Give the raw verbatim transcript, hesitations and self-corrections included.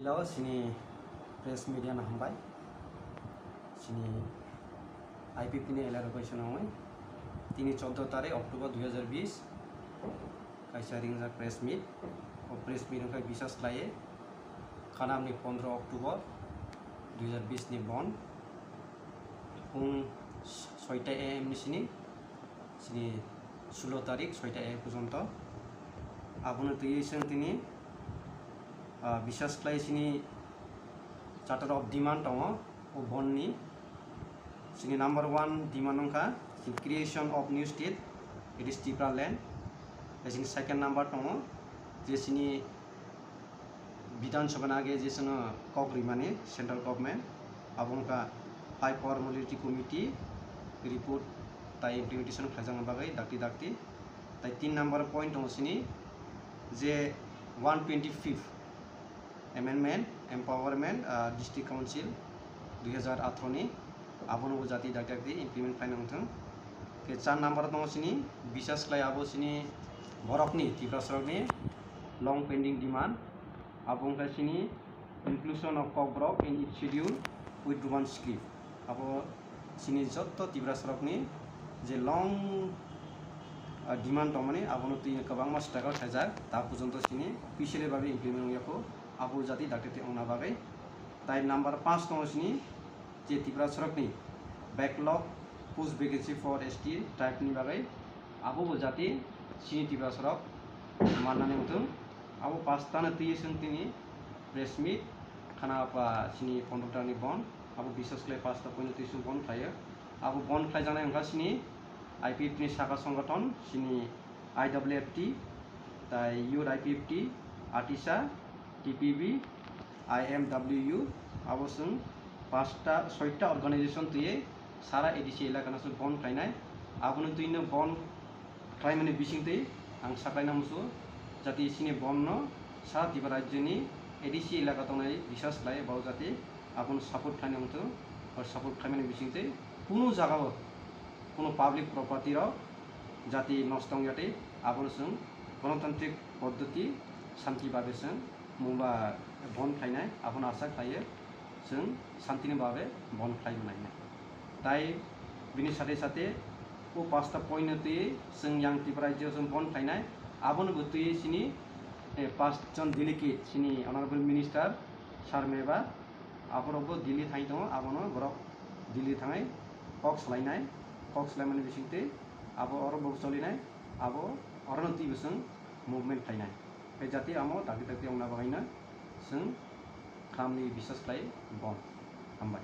Hello, sini press media no hambai. Sini I P P ni alert bai swnamwi. Tini choddo tarik October dui hajar bis. Kaisa ringjak press meet. O press meet wngkha bisas khlaiwi. Khanamni pondro October dui hajar bis ni bon. Pung soita A M ni sini. Sini sulo tarik soita A M porjonto. Abono twiwi chwng tini, ah, bisas khlai sini charter of demand tongo o bonni. Sini number one demand wngkha sini creation of new state, it is Tipraland. Tei sini second number tongo je sini Bidhan Sabha ni age je chwngno kok rimani central government, abo wngkha five power modality committee report tai implementation khaijakna bagwi dakti dakti. Tai tin number point tongo sini je one twenty fifth amendment, empowerment, ah, district council dui hajar atharo ni, abono bo jati dakti dakti implement khlaina wngthung. Khe char number tongo sini bisas khlai abo sini borokni, Tiprasarokni long pending demand. Abo wngkha sini inclusion of Kokborok in its schedule with Roman script. Abo sini jotto Tiprasarokni je long, ah, demand tongmani, abono twi kwbangma struggle khaijak, ta porjonto sini officially babe implement wngya kho, abo jati dakti wngna bagwi. Tai number panch tongo sini je Tiprasarokni backlog post vacancy for S T tribe ni bagwi, abo bo jati sini Tiprasarok mannani wngthung. Abo pasta no twiwi chwng tini press meet khana apa sini pondro tarikni bon, abo bisas khlai pasta point no twiwi chwng bon khlaio. Abo bon khlaijaknai wngkha sini I P F T ni saka songothon, sini I W F T, tai Youth I P F T, ATISA, T P B, I M W U, abo chwng pasta soita organization twiwi sara A D C elaka no chwng bon khlainai. Abono twi no bon khlaimani bisingtwi ang saklaina muchungo, jati sini bon no sara Tripura rajyoni A D C elaka tongnai bisas khlai, bo jati abono support khlaina wngthung, ba support khlaimani bisingtwi kunu jagao kunu public property rok jati nosto wngya tei abono chwng gonotantrik poddoti shanti babe chwng mungba bon khlainai, abono asa khlaiyo chwng shantini babe bon khlai manai. Tai bini sate sate o pasta point no twi chwng yang Tripura rajyo chwng bon khlainai, abono bo twi sini, eh, pas jon delegate sini Honorable Minister Sir Meba, aborok bo Delhi thai tongo, abono borok Delhi thangai kok salainai, kok salaimani bisingtwi abo oro bo cholinai, abo orono twi bo chwng movement khlainai. Tei jati amo dakti dakti wngna bagwino chwng khamni bisas khlai bon. Hambai.